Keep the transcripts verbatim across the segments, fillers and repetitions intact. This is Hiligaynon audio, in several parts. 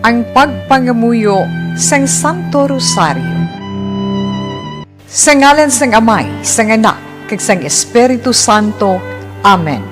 Ang pagpangamuyo sang Santo Rosario. Sa ngalan sang Amay, sang Anak, kag sang Espiritu Santo. Amen.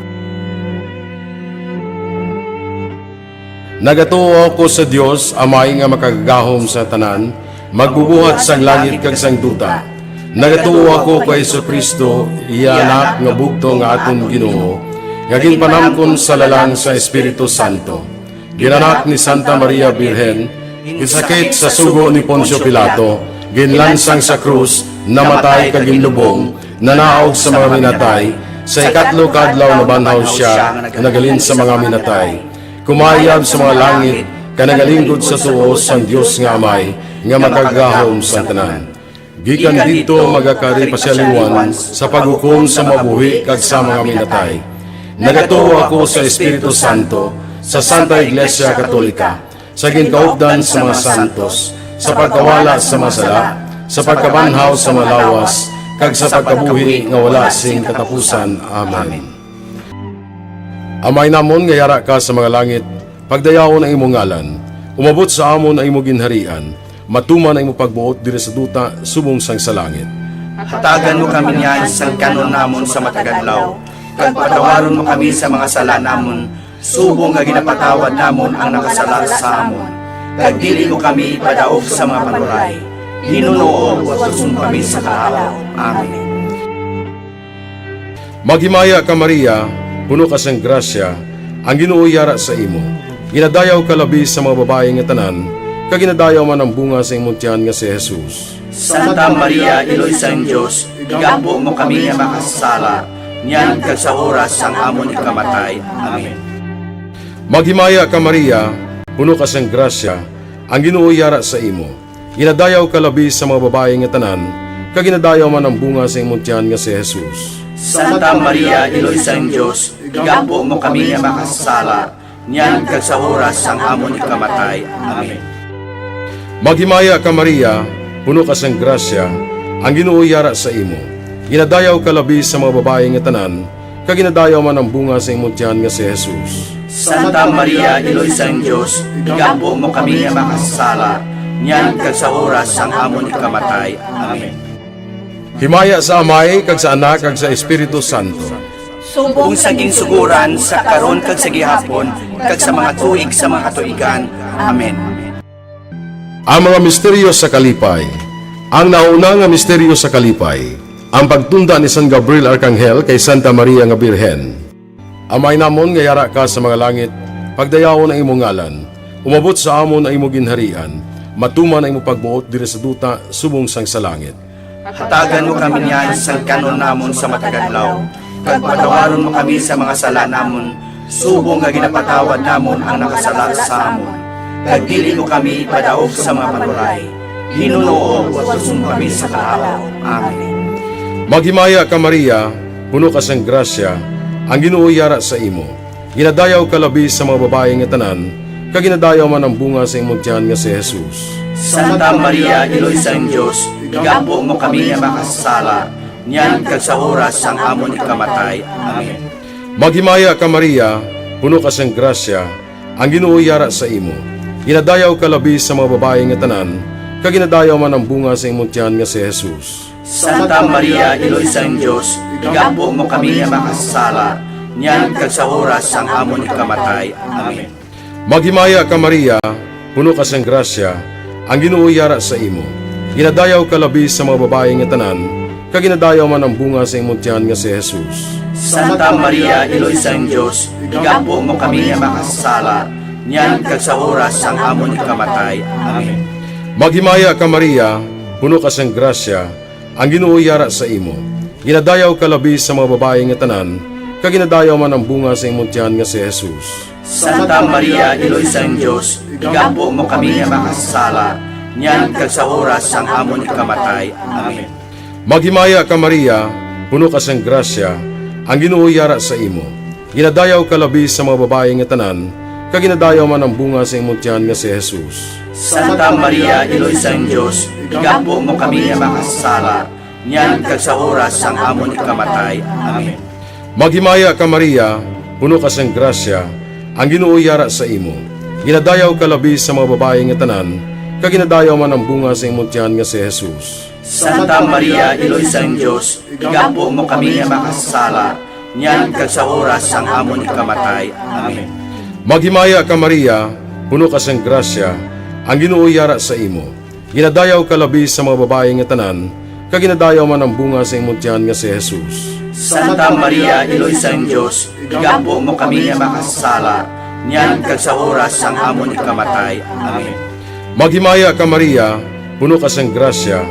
Nagatuo ako sa Dios, Amay nga Makagagahom sa tanan, Magbubuhat sang langit kag sang duta. Nagatuo ako kay Jesu-Cristo, iya Anak nga bugtong nga aton Ginoo, nga ginpanamkon sa lalang sa Espiritu Santo. Ginanak ni Santa Maria Birhen, ginsakit sa sugo ni Poncio Pilato, ginlansang sa krus, namatay kag ginlubong, nanaog sa mga minatay, sa ikatlo ka adlaw nabanhaw sia, naghalin sa mga minatay. Kumayab sa mga langit, kag nagalinggod sa tuo sang Dios nga Amay, nga Makagagahom sang tanan. Gikan didto magakari pa sia liwat sa paghukom sa mabuhi kag sa mga minatay. Nagatuo ako sa Espiritu Santo, sa Santa Iglesia Katolika, sa ginkaupdan sa mga santos, sa pagkawala sa mga sala, sa pagkabanhaw sa mga lawas, kag sa pagkabuhi nga wala sing katapusan. Amen. Amay namon nga yara ka sa mga langit, pagdayawon ang imo ngalan. Umabot sa amon ang imo ginharian. Matuman ang imo pagbuot diri sa duta subong sang sa langit. Hatagan mo kami niyan sang kan-on namon sa matag adlaw, kag patawaron mo kami sa mga sala namon, subong nga ginapatawad namon ang nakasala sa amon. Kag dili mo kami ipadaog sa mga panuray. Ginoo, pagtuson mo kami sa kahawa. Amen. Maghimaya ka, Maria, puno ka sang grasya, ang Ginoo yara sa imo. Ginadayaw ka labi sa mga babayi nga tanan, kag ginadayaw man ang bunga sa imong tiyan nga si Jesus. Santa Maria, Iloy sang Dios, igampo mo kami nga makasasala, niyan kag sa oras sang amon ikamatay. Amen. Maghimaya ka, Maria, puno ka sang grasya, ang Ginoo yara sa imo. Ginadayaw ka labi sa mga babayi nga tanan, kag ginadayaw man ang bunga sa imong tiyan nga si Jesus. Santa Maria, Iloy sang Dios, igampo mo kami nga makasasala, niyan kag sa oras sang amon ikamatay. Amen. Maghimaya ka, Maria, puno ka sang grasya, ang Ginoo yara sa imo. Ginadayaw ka labi sa mga babayi nga tanan, kag ginadayaw man ang bunga sa imong tiyan nga si Jesus. Santa Maria, Iloy sang Dios, igampo mo kami nga makasasala, niyan kag sa oras sang amon ikamatay. Amen. Himaya sa Amay, kag sa Anak, kag sa Espiritu Santo. Subong sa ginsugoran, sa karon, kag sa gihapon, kag sa mga tuig sa mga katuigan. Amen. Ang mga misteryo sa kalipay. Ang nauna nga misteryo sa kalipay, ang pagtunda ni San Gabriel Arkanghel kay Santa Maria nga Birhen. Amay namon nga yara ka sa mga langit, pagdayawon ang imong ngalan. Umabot sa amon ang imong ginharian. Matuman ang imong pagbuot diri sa duta subong sang sa langit. Hatagan mo kami niyan sang kan-on namon sa matag adlaw, kag patawaron mo kami sa mga sala namon, subong nga ginapatawad namon ang nakasala sa amon. Kag dili mo kami ipadaog sa mga panuray. Ginoo, pagtuson mo kami sa kahawa. Amen. Maghimaya ka, Maria, puno ka sang grasya, ang Ginoo yara sa imo. Ginadayaw ka labi sa mga babayi nga tanan, kag ginadayaw man ang bunga sa imong tiyan nga si Jesus. Santa Maria, Iloy sang Dios, igampo mo kami nga makasasala, niyan kag sa oras sang amon ikamatay. Amen. Maghimaya ka, Maria, puno ka sang grasya, ang Ginoo yara sa imo. Ginadayaw ka labi sa mga babayi nga tanan, kag ginadayaw man ang bunga sa imong tiyan nga si Jesus. Santa Maria, Iloy sang Dios, igampo mo kami nga makasasala, niyan kag sa oras sang amon ikamatay. Amen. Maghimaya ka, Maria, puno ka sang grasya, ang Ginoo yara sa imo. Ginadayaw ka labi sa mga babayi nga tanan, kag ginadayaw man ang bunga sa imong tiyan nga si Jesus. Santa Maria, Iloy sang Dios, igampo mo kami nga makasasala, niyan kag sa oras sang amon ikamatay. Amen. Maghimaya ka, Maria, puno ka sang grasya, ang Ginoo yara sa imo. Ginadayaw ka labi sa mga babayi nga tanan, kag ginadayaw man ang bunga sa imong tiyan nga si Jesus. Santa Maria, Iloy sang Dios, igampo mo kami nga makasasala, niyan kag sa oras sang amon ikamatay. Amen. Maghimaya ka, Maria, puno ka sang grasya, ang Ginoo yara sa imo. Ginadayaw ka labi sa mga babayi nga tanan, kag ginadayaw man ang bunga sa imong tiyan nga si Jesus. Santa Maria, Iloy sang Dios, igampo mo kami nga makasasala, niyan kag sa oras sang amon ikamatay. Amen. Maghimaya ka, Maria, puno ka sang grasya, ang Ginoo yara sa imo. Ginadayaw ka labi sa mga babayi nga tanan, kag ginadayaw man ang bunga sa imong tiyan nga si Jesus. Santa Maria, Iloy sang Dios, igampo mo kami nga makasasala, niyan kag sa oras sang amon ikamatay. Amen. Maghimaya ka, Maria, puno ka sang grasya, ang Ginoo yara sa imo. Ginadayaw ka labi sa mga babayi nga tanan, kag ginadayaw man ang bunga sa imong tiyan nga si Jesus. Santa Maria, Iloy sang Dios, igampo mo kami nga makasasala, niyan kag sa oras sang amon ikamatay. Amen. Maghimaya ka, Maria, puno ka sang grasya,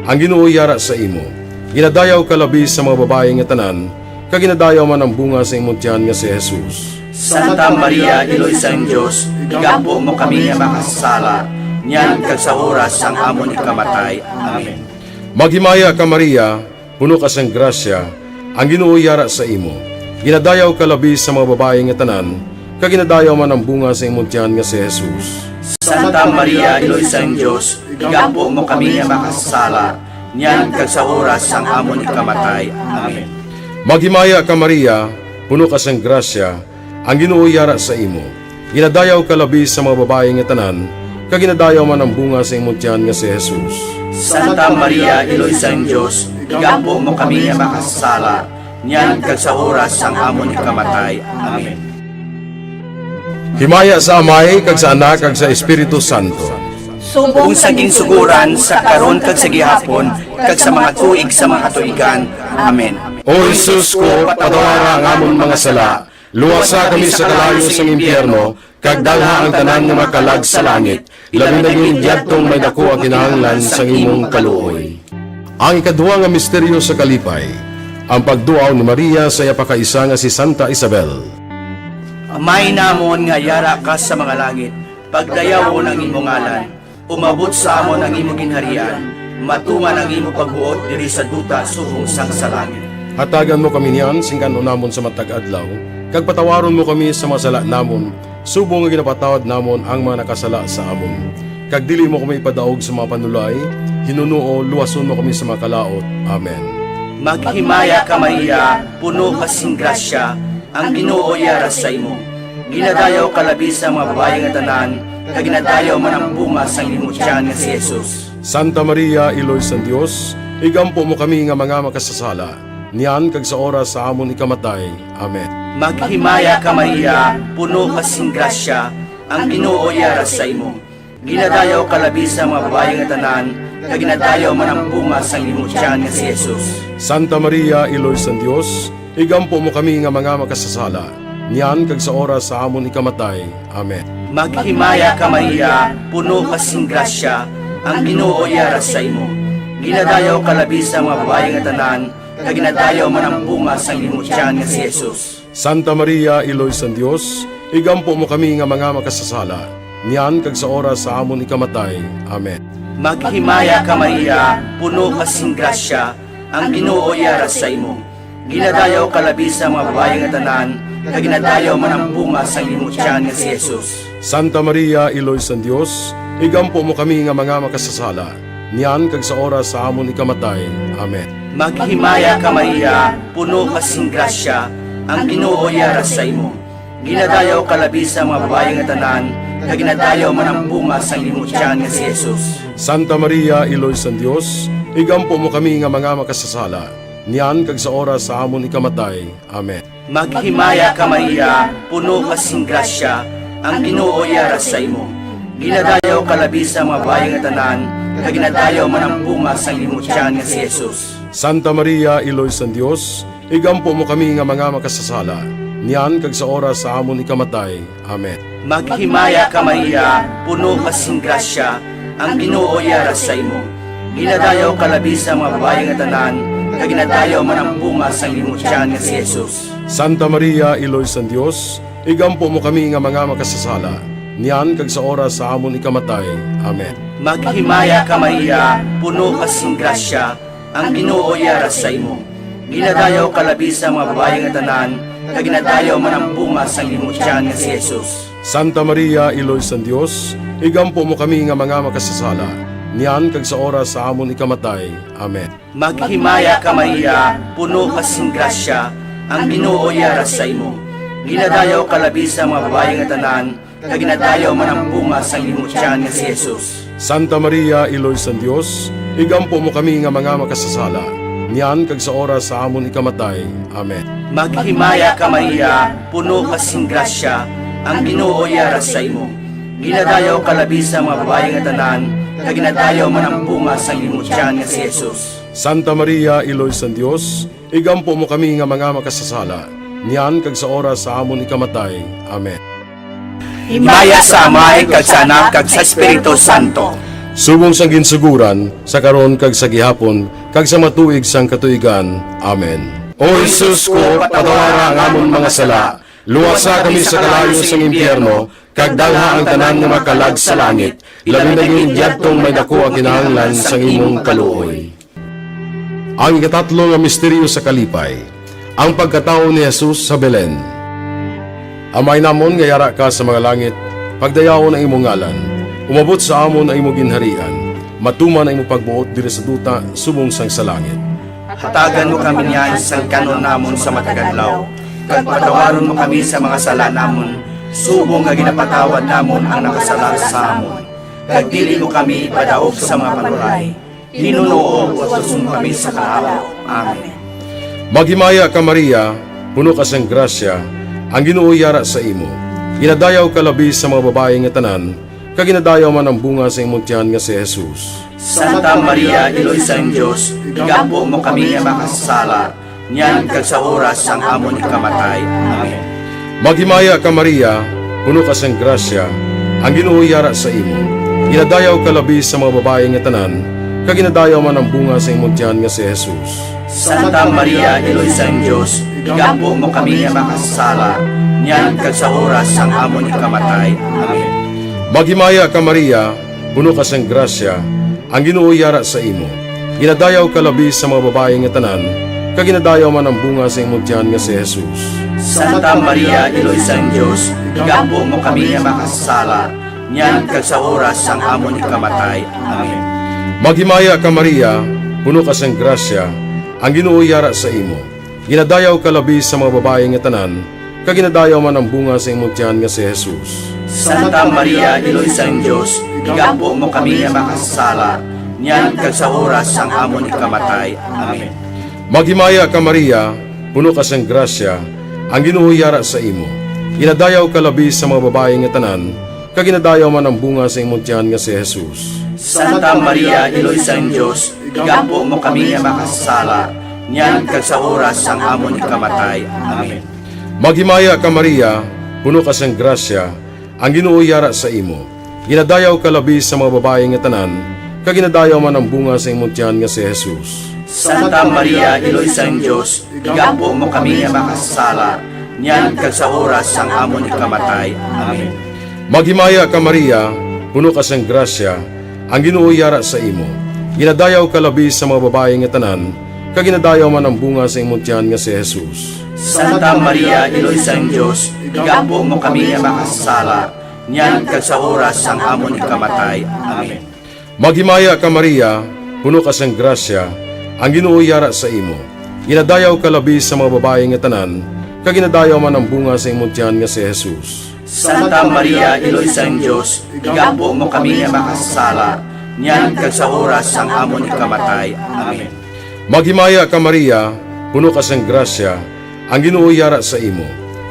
ang Ginoo yara sa imo. Ginadayaw ka labi sa mga babayi nga tanan, kag ginadayaw man ang bunga sa imong tiyan nga si Jesus. Santa Maria, Iloy sang Dios, igampo mo kami nga makasasala, niyan kag sa oras sang amon ikamatay. Amen. Maghimaya ka, Maria, puno ka sang grasya, ang Ginoo yara sa imo. Ginadayaw ka labi sa mga babayi nga tanan, kag ginadayaw man ang bunga sa imong tiyan nga si Jesus. Santa Maria, Iloy sang Dios, igampo mo kami nga makasasala, niyan kag sa oras sang amon ikamatay. Amen. Maghimaya ka, Maria, puno ka sang grasya, ang Ginoo yara sa imo. Ginadayaw ka labi sa mga babayi nga tanan, kag ginadayaw man ang bunga sa imong tiyan nga si Jesus. Santa Maria, Iloy sang Dios, igampo mo kami nga makasasala, niyan kag sa oras sang amon ikamatay. Amen. Himaya sa Amay, kag sa Anak, kag sa Espiritu Santo. Subong sa ginsuguran, sa karon, kag sa gihapon, kag sa mga tuig sa mga katuigan. Amen. O Jesus ko, patawara ang amon mga sala, luwasa kami sa kalayo sang impyerno, kag dalha ang tanan nga mga kalag sa langit, labi na gid yadtong may daku ang kinahanglan sang imong kaluoy. Ang ikadua nga misteryo sa kalipay, ang pagduaw ni Maria sa iya pakaisa nga si Santa Isabel. Amay namon nga yara ka sa mga langit, pagdayawon ang imo ngalan, umabot sa amon ang imo ginharian, matunga ang imo pagbuot diri sa duta subong sang sa langit. Hatagan mo kami niyan sing kan-on namon sa matag adlaw, kag patawaron mo kami sa mga sala namon, subong nga ginapatawad namon ang mga nakasala sa amon. Kag dili mo kami ipadaog sa mga panulay, hinunoo luwason mo kami sa mga kalaut. Amen. Maghimaya ka, Maria, puno ka sing grasya, ang Ginoo yara sa imo. Ginadayaw ka labi sa mga babayi nga tanan, kag ginadayaw man ang bunga sang imo tiyan nga si Jesus. Santa Maria, Iloy sang Dios, igampo mo kami nga mga makasasala, niyan kag sa oras sa amon ikamatay. Amen. Maghimaya ka, Maria, puno ka sing grasya, ang Ginoo yara sa imo. Ginadayaw ka labi sa mga babayi nga tanan, kag ginadayaw man ang bunga sang imo tiyan nga si Jesus. Santa Maria, Iloy sang Dios, igampo mo kami nga mga makasasala, niyan kag sa oras sa amon ikamatay. Amen. Maghimaya ka, Maria, puno ka sing grasya, ang Ginoo yara sa imo. Ginadayaw ka labi sa mga babayi nga tanan, kag ginadayaw man ang bunga sang imo tiyan nga si Jesus. Santa Maria, Iloy sang Dios, igampo mo kami nga mga makasasala, niyan kag sa oras sa amon ikamatay. Amen. Maghimaya ka, Maria, puno ka sing grasya, ang Ginoo yara sa imo. Ginadayaw ka labi sa mga babayi nga tanan, kag ginadayaw man ang bunga sang imo tiyan nga si Jesus. Santa Maria, Iloy sang Dios, igampo mo kami nga mga makasasala, niyan kag sa oras sa amon ikamatay. Amen. Maghimaya ka, Maria, puno ka sing grasya, ang Ginoo yara sa imo. Ginadayaw ka labi sa mga babayi nga tanan, kag ginadayaw man ang bunga sang imo tiyan nga si Jesus. Santa Maria, Iloy sang Dios, igampo mo kami nga mga makasasala, niyan kag sa oras sa amon ikamatay. Amen. Maghimaya ka, Maria, puno ka sing grasya, ang Ginoo yara sa imo. Ginadayaw ka labi sa mga babayi nga tanan, kag ginadayaw man ang bunga sang imo tiyan nga si Jesus. Santa Maria, Iloy sang Dios, igampo mo kami nga mga makasasala, niyan kag sa oras sa amon ikamatay. Amen. Maghimaya ka, Maria, puno ka sing grasya, ang Ginoo yara sa imo. Ginadayaw ka labi sa mga babayi nga tanan, kag ginadayaw man ang bunga sang imo tiyan nga si Jesus. Santa Maria, Iloy sang Dios, igampo mo kami nga mga makasasala, niyan kag sa oras sa amon ikamatay. Amen. Maghimaya ka, Maria, puno ka sing grasya, ang Ginoo yara sa imo. Ginadayaw ka labi sa mga babayi nga tanan, kag ginadayaw man ang bunga sang imo tiyan nga si Jesus. Santa Maria, Iloy sang Dios, igampo mo kami nga mga makasasala, niyan kag sa oras sa amon ikamatay. Amen. Maghimaya ka, Maria, puno ka sing grasya, ang Ginoo yara sa imo. Ginadayaw ka labi sa mga babayi nga tanan, kag ginadayaw man ang bunga sang imong tiyan nga si Jesus. Santa Maria, Iloy sang Dios, igampo mo kami nga mga makasasala, niyan kag sa oras sa amon ikamatay. Amen. Maghimaya ka, Maria, puno ka sing grasya, ang Ginoo yara sa imo. Ginadayaw ka labi sa mga babayi nga tanan, kag ginadayaw man ang bunga sang imong tiyan nga si Jesus. Santa Maria, Iloy sang Dios, igampo mo kami nga mga makasasala, niyan kag sa oras sa amon ikamatay. Amen. Himaya sa Amay, kag sa Anak, kag sa Espiritu Santo. Subong sang ginsuguran, sa karon, kag sa gihapon, kag sa mga tuig sang katuigan. Amen. O Jesus ko, patawara ang amon mga sala, luwasa kami sa kalayo sang impyerno, kag dalha ang tanan nga mga kalag sa langit, labi na gid yadtong may daku ang kinahanglan sang imong kaluoy. Ang ikatatlo nga misteryo sa kalipay, ang pagkatawo ni Jesus sa Belen. Amay namon nga yara ka sa mga langit, pagdayawon ang imong ngalan. Umabot sa amon ang imong ginharian. Matuman ang imong pagbuot diri sa duta subong sang sa langit. Hatagan mo kami niyan sang kan-on namon sa matag adlaw, kag patawaron mo kami sa mga sala namon, subong nga ginapatawad namon ang nakasala sa amon. Kag dili mo kami ipadaog sa mga panulay. Hinunoa, ugason mo kami sa kahawa. Amen. Maghimaya ka, Maria, puno ka sang grasya, ang Ginoo yara sa imo. Ginadayaw ka labi sa mga babayi nga tanan, kag ginadayaw man ang bunga sa imong tiyan nga si Jesus. Santa Maria, Iloy sang Dios, igampo mo kami nga makasasala, niyan kag sa oras sang amon ikamatay. Amen. Maghimaya ka, Maria, puno ka sang grasya, ang Ginoo yara sa imo. Ginadayaw ka labi sa mga babayi nga tanan, kag ginadayaw man ang bunga sa imong tiyan nga si Jesus. Santa Maria, Iloy sang Dios, igampo mo kami nga makasasala, niyan kag sa oras sang amon ikamatay. Amen. Maghimaya ka, Maria, puno ka sang grasya, ang Ginoo yara sa imo. Ginadayaw ka labi sa mga babayi nga tanan, kag ginadayaw man ang bunga sa imong tiyan nga si Jesus. Santa Maria, Iloy sang Dios, igampo mo kami nga makasasala, niyan kag sa oras sang amon ikamatay. Amen. Maghimaya ka, Maria, puno ka sang grasya, ang Ginoo yara sa imo. Ginadayaw ka labi sa mga babayi nga tanan, kag ginadayaw man ang bunga sa imong tiyan nga si Jesus. Santa Maria, Iloy sang Dios, igampo mo kami nga makasasala, niyan kag sa oras sang amon ikamatay. Amen. Maghimaya ka, Maria, puno ka sang grasya, ang Ginoo yara sa imo. Ginadayaw ka labi sa mga babayi nga tanan, kag ginadayaw man ang bunga sa imong tiyan nga si Jesus. Santa Maria, Iloy sang Dios, igampo mo kami nga makasasala, niyan kag sa oras sang amon ikamatay. Amen. Maghimaya ka, Maria, puno ka sang grasya, ang Ginoo yara sa imo. Ginadayaw ka labi sa mga babayi nga tanan, kag ginadayaw man ang bunga sa imong tiyan nga si Jesus. Santa Maria, Iloy sang Dios, igampo mo kami nga makasasala, niyan kag sa oras sang amon ikamatay. Amen. Maghimaya ka, Maria, puno ka sang grasya, ang Ginoo yara sa imo. Ginadayaw ka labi sa mga babayi nga tanan, kag ginadayaw man ang bunga sa imong tiyan nga si Jesus. Santa Maria, Iloy sang Dios, igampo mo kami nga makasasala, niyan kag sa oras sang amon ikamatay. Amen. Maghimaya ka, Maria, puno ka sang grasya, ang Ginoo yara sa imo. Ginadayaw ka labi sa mga babayi nga tanan, kag ginadayaw man ang bunga sa imong tiyan nga si Jesus. Santa Maria, Iloy sang Dios, igampo mo kami nga makasasala, niyan kag sa oras sang amon ikamatay. Amen. Maghimaya ka, Maria, puno ka sang grasya, ang Ginoo yara sa imo.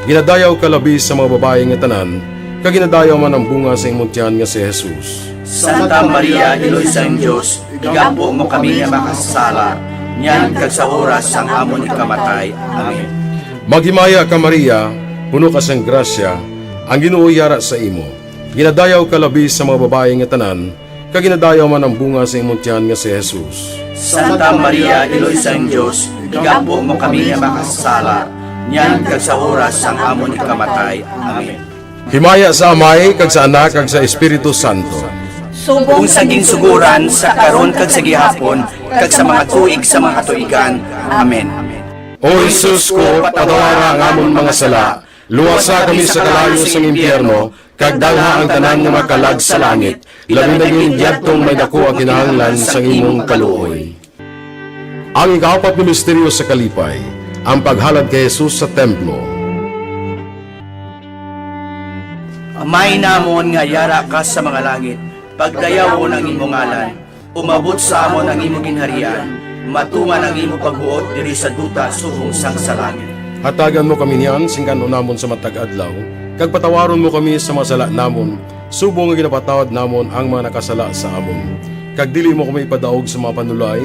Ginadayaw ka labi sa mga babayi nga tanan, kag ginadayaw man ang bunga sa imong tiyan nga si Jesus. Santa Maria, Iloy sang Dios, igampo mo kami nga makasasala, niyan kag sa oras sang amon ikamatay. Amen. Maghimaya ka, Maria, puno ka sang grasya, ang Ginoo yara sa imo. Ginadayaw ka labi sa mga babayi nga tanan, kag ginadayaw man ang bunga sa imong tiyan nga si Jesus. Santa Maria, Iloy sang Dios, igampo mo kami nga makasasala, niyan kag sa oras sang amon ikamatay. Amen. Himaya sa Amay, kag sa Anak, kag sa Espiritu Santo. Subong sa ginsuguran, sa karon, kag sa gihapon, kag sa mga tuig sa mga katuigan. Amen. O Jesus ko, patawara ang amon mga sala, luwasa kami sa kalayo sang impyerno, kag dalha ang tanan nga mga kalag sa langit, labi na gid yadtong may daku ang kinahanglan sang imong kaluoy. Ang ikaapat nga misteryo sa kalipay, ang paghalad kay Jesus sa templo. Amay namon nga yara ka sa mga langit, pagdayawon ang imo ngalan. Umabot sa amon ang imo ginharian. Matuman ang imo pagbuot diri sa duta subong sang sa langit. Hatagan mo kami niyan sing kan-on namon sa matag adlaw, kag patawaron mo kami sa mga sala namon, subong nga ginapatawad namon ang mga nakasala sa amon. Kag dili mo kami ipadaog sa mga panulay,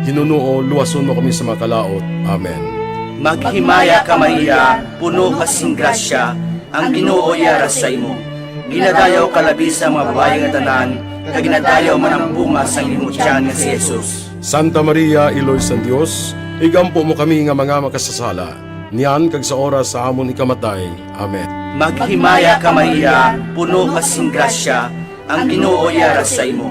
hinunoo, luwason mo kami sa mga kalaut. Amen. Maghimaya ka, Maria, puno ka sing grasya, ang Ginoo yara sa imo. Ginadayaw ka labi sa mga babayi nga tanan, kag ginadayaw man ang bunga sang imo tiyan nga si Jesus. Santa Maria, Iloy sang Dios, igampo mo kami nga mga makasasala, niyan kag sa oras sa amon ikamatay. Amen. Maghimaya ka, Maria, puno ka sing grasya, ang Ginoo yara sa imo.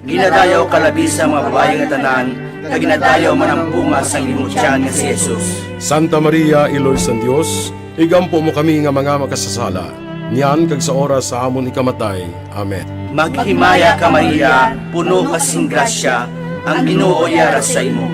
Ginadayaw ka labi sa mga babayi nga tanan, kag ginadayaw man ang bunga sang imo tiyan nga si Jesus. Santa Maria, Iloy sang Dios, igampo mo kami nga mga makasasala, niyan kag sa oras sa amon ikamatay. Amen. Maghimaya ka, Maria, puno ka sing grasya, ang Ginoo yara sa imo.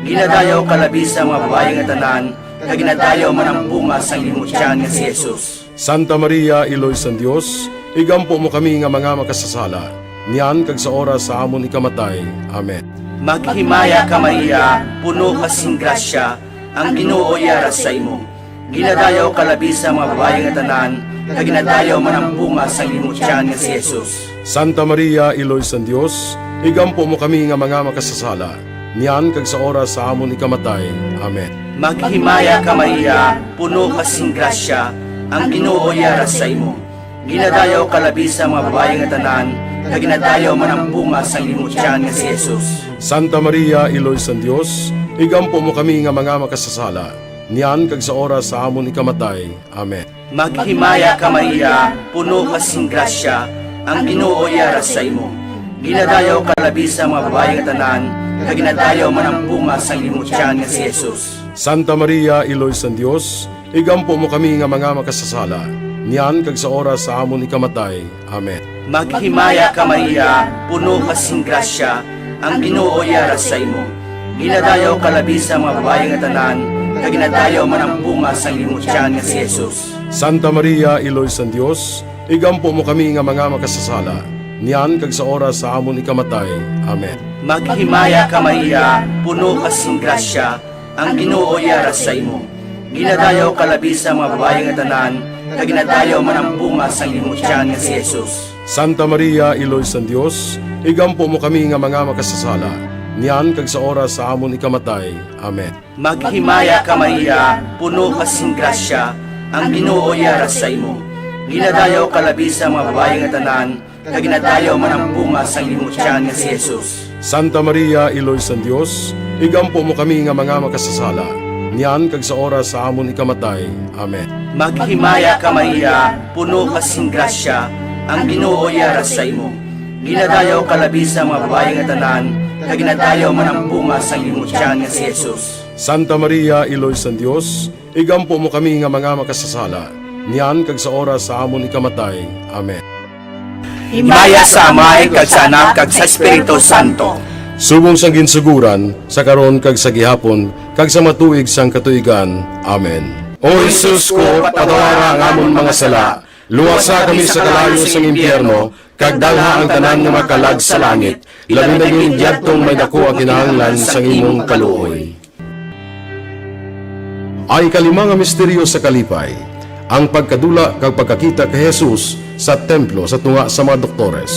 Ginadayaw ka labi sa mga babayi nga tanan, kag ginadayaw man ang bunga sang imo tiyan nga si Jesus. Santa Maria, Iloy sang Dios, igampo mo kami nga mga makasasala, niyan kag sa oras sa amon ikamatay. Amen. Maghimaya ka, Maria, puno ka sing grasya, ang Ginoo yara sa imo. Ginadayaw ka labi sa mga babayi nga tanan, kag ginadayaw man ang bunga sang imo tiyan nga si Jesus. Santa Maria, Iloy sang Dios, igampo mo kami nga mga makasasala, niyan kag sa oras sa amon ikamatay. Amen. Maghimaya ka, Maria, puno ka sing grasya, ang Ginoo yara sa imo. Ginadayaw ka labi sa mga babayi nga tanan, kag ginadayaw man ang bunga sang imo tiyan nga si Jesus. Santa Maria, Iloy sang Dios, igampo mo kami nga mga makasasala, niyan kag sa oras sa amon ikamatay. Amen. Maghimaya ka, Maria, puno ka sing grasya, ang Ginoo yara sa imo. Ginadayaw ka labi sa mga babayi nga tanan, kag ginadayaw man ang bunga sang imo tiyan nga si Jesus. Santa Maria, Iloy sang Dios, igampo mo kami nga mga makasasala, niyan kag sa oras sa amon ikamatay. Amen. Maghimaya ka, Maria, puno ka sing grasya, ang Ginoo yara sa imo. Ginadayaw ka labi sa mga babayi nga tanan, kag ginadayaw man ang bunga sang imo tiyan nga si Jesus. Santa Maria, Iloy sang Dios, igampo mo kami nga mga makasasala, niyan kag sa oras sa amon ikamatay. Amen. Maghimaya ka, Maria, puno ka sing grasya, ang Ginoo yara sa imo. Ginadayaw ka labi sa mga babayi nga tanan, kag ginadayaw man ang bunga sang imo tiyan nga si Jesus. Santa Maria, Iloy sang Dios, igampo mo kami nga mga makasasala, niyan kag sa oras sa amon ikamatay. Amen. Maghimaya ka, Maria, puno ka sing grasya, ang Ginoo yara sa imo. Ginadayaw ka labi sa mga babayi nga tanan, kag ginadayaw man ang bunga sang imo tiyan nga si Jesus. Santa Maria, Iloy sang Dios, igampo mo kami nga mga makasasala, niyan kag sa oras sa amon ikamatay. Amen. Maghimaya ka, Maria, puno ka sing grasya, ang Ginoo yara sa imo. Ginadayaw ka labi sa mga babayi nga tanan, kag ginadayaw man ang bunga sang imo tiyan nga si Jesus. Santa Maria, Iloy sang Dios, igampo mo kami nga mga makasasala, niyan kag sa oras sa amon ikamatay. Amen. Himaya sa Amay, kag sa Anak, kag sa Espiritu Santo. Subong sang ginsuguran, sa karon, kag sa gihapon, kag sa matuig sang katuigan. Amen. O Jesus ko, patawara ang amon mga sala, luwasa kami sa kalayo sang impyerno, kag dalha ang tanan nga mga kalag sa langit, labi na gid yadtong may daku ang kinahanglan sang imong kaluoy. Ang ikalima nga misteryo sa kalipay, ang pagkadula kag pagkakita kay Jesus sa templo sa tunga sa mga doktores.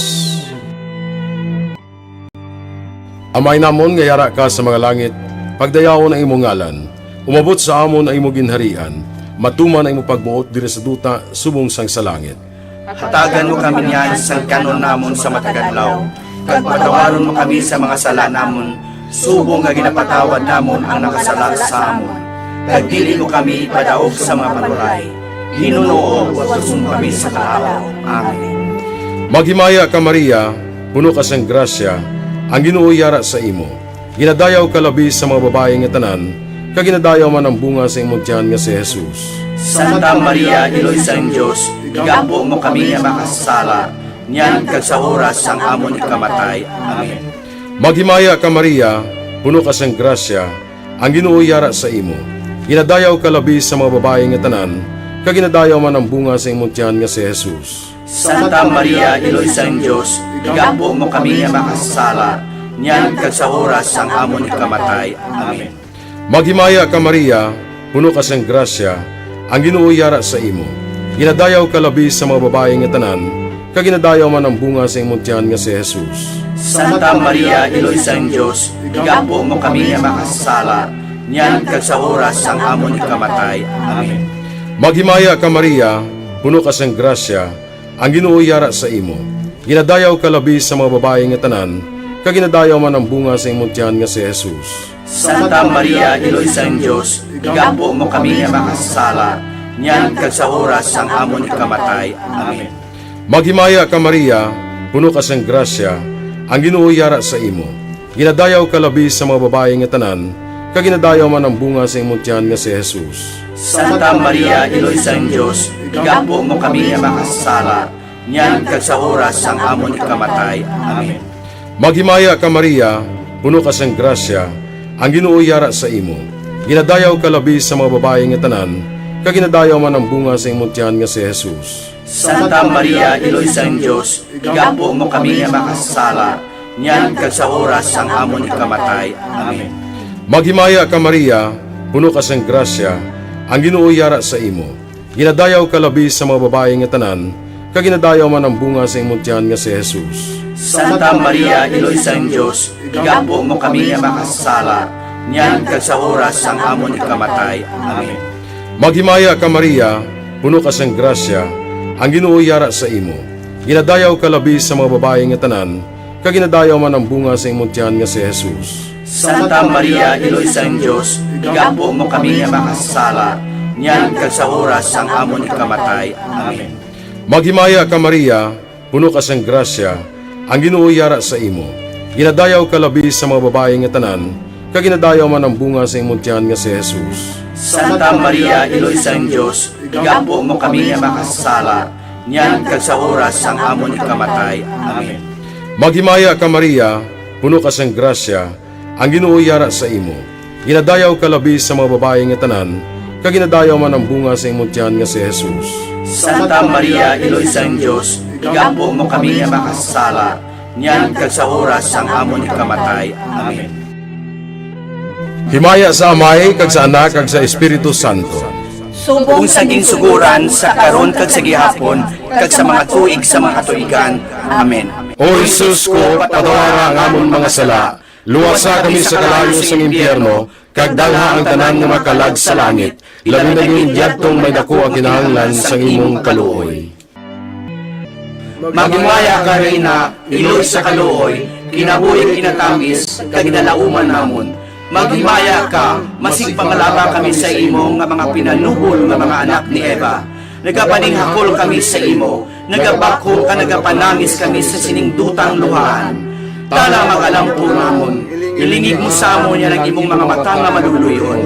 Amay namon nga yara ka sa mga langit, pagdayawon ang imong ngalan. Umabot sa amon ang imong ginharian. Matuman ang imong pagbuot diri sa duta subong sang sa langit. Hatagan mo kami niyan sang kan-on namon sa matag adlaw, kag patawaron mo kami sa mga sala namon, subong nga ginapatawad namon ang nakasala sa amon. Kag dili mo kami ipadaog sa mga panulay. Ginoo, luwason mo kami sa kalaut. Amen. Maghimaya ka, Maria, puno ka sang grasya, ang Ginoo yara sa imo. Ginadayaw ka labi sa mga babayi nga tanan, kag ginadayaw man ang bunga sa imong tiyan nga si Jesus. Santa Maria, Iloy sang Dios, igampo mo kami nga makasasala, niyan kag sa oras sang amon ikamatay. Amen. Maghimaya ka, Maria, puno ka sang grasya, ang Ginoo yara sa imo. Ginadayaw ka labi sa mga babayi nga tanan, kag ginadayaw man ang bunga sa imong tiyan nga si Jesus. Santa Maria, Iloy sang Dios, igampo mo kami nga makasasala, niyan kag sa oras sang amon ikamatay. Amen. Maghimaya ka, Maria, puno ka sing grasya, ang Ginoo yara sa imo. Ginadayaw ka labi sa mga babayi nga tanan, kag ginadayaw man ang bunga sa imong tiyan nga si Jesus. Santa Maria, Iloy sang Dios, igampo mo kami nga makasasala, niyan kag sa oras sang amon ikamatay. Amen. Maghimaya ka, Maria, puno ka sing grasya, ang Ginoo yara sa imo. Ginadayaw ka labi sa mga babayi nga tanan, kag ginadayaw man ang bunga sa imong tiyan nga si Jesus. Santa Maria, Iloy sang Dios, igampo mo kami nga makasasala, niyan kag sa oras sang amon ikamatay. Amen. Maghimaya ka, Maria, puno ka sang grasya, ang Ginoo yara sa imo. Ginadayaw ka labi sa mga babayi nga tanan, kag ginadayaw man ang bunga sa imong tiyan nga si Jesus. Santa Maria, Iloy sang Dios, igampo mo kami nga makasasala, niyan kag sa oras sang amon ikamatay. Amen. Maghimaya ka, Maria, puno ka sang grasya, ang Ginoo yara sa imo. Ginadayaw ka labi sa mga babayi nga tanan, kag ginadayaw man ang bunga sa imong tiyan nga si Jesus. Santa Maria, Iloy sang Dios, igampo mo kami nga makasasala, niyan kag sa oras sang amon ikamatay. Amen. Maghimaya ka, Maria, puno ka sang grasya, ang Ginoo yara sa imo. Ginadayaw ka labi sa mga babayi nga tanan, kag ginadayaw man ang bunga sa imong tiyan nga si Jesus. Santa Maria, Iloy sang Dios, igampo mo kami nga makasasala, niyan kag sa oras sang amon ikamatay. Amen. Maghimaya ka, Maria, puno ka sang grasya, ang Ginoo yara sa imo. Ginadayaw ka labi sa mga babayi nga tanan, kag ginadayaw man ang bunga sa imong tiyan nga si Jesus. Santa Maria, Iloy sang Dios, igampo mo kami nga makasasala, niyan kag sa oras sang amon ikamatay. Amen. Maghimaya ka, Maria, puno ka sang grasya, ang Ginoo yara sa imo. Ginadayaw ka labi sa mga babayi nga tanan, kag ginadayaw man ang bunga sa imong tiyan nga si Jesus. Santa Maria, Iloy sang Dios, igampo mo kami nga makasasala, niyan kag sa oras sang amon ikamatay. Amen. Maghimaya ka, Maria, puno ka sang grasya, ang Ginoo yara sa imo. Ginadayaw ka labi sa mga babayi nga tanan, kag ginadayaw man ang bunga sa imong tiyan nga si Jesus. Santa Maria, Iloy sang Dios, igampo mo kami nga makasasala, niyan kag sa oras sang amon ikamatay. Amen. Himaya sa Amay, kag sa Anak, kag sa Espiritu Santo. Subong sa ginsugoran, sa karon, kag sa gihapon, kag sa mga tuig sa mga katuigan. Amen. O Jesus ko, patawara ang amon mga sala, luwasa kami sa kalayo sang impyerno, kag dalha ang tanan nga mga kalag sa langit, labi na gid yadtong may daku ang kinahanglan sang imong kaluoy. Maghimaya ka, Reyna, iloy sa kaluoy, kinabuhi kinatamis, kag ginalauman namon. Maghimaya ka, masig pangalaba kami sa imo nga mga pinanubol nga mga anak ni Eva. Nagapaninghakol kami sa imo, nagabakhom ka, nagapanangis kami sa sining dutang luhaan. Tana, mag-alampo namon, ilingig mo sa amon yan ang imong mga mata nga maluluy-on.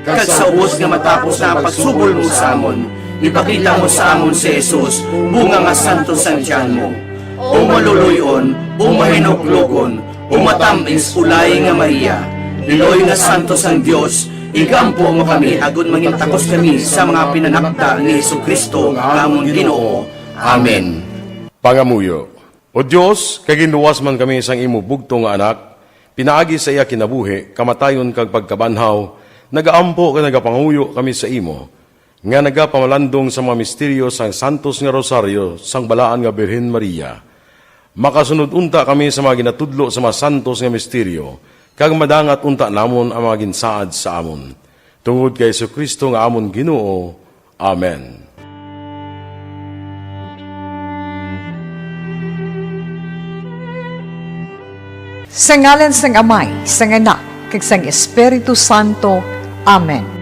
Kag sa ubos nga matapos na ang pagsubol mo sa amon, ipakita mo sa amon si Jesus, bunga nga santos sang tiyan mo. O maluluy-on, o mahinuklogon, o matamis, ulay nga Maria, iloy nga santos sang Dios, igampo mo kami agod mangin takos kami sa mga pinanakda ni Jesu-Cristo nga amon Ginoo. Amen. Pangamuyo. O Dios, kay ginluwas man kami sang imo bugtong nga Anak, pinaagi sa iya kinabuhi, kamatayon, kag pagkabanhaw, nagaampo kag nagapangamuyo kami sa imo, nga nagapamalandong sa mga misteryo sang Santos nga Rosario sang Balaan nga Birhen Maria. Makasunod unta kami sa mga ginatudlo sa mga santos nga misteryo, kag madangat unta namon ang mga ginsaad sa amon. Tungod kay Jesu-Cristo nga amon Ginoo. Amen. Sa ngalan sang Amay, sang Anak, kag sang Espiritu Santo. Amen.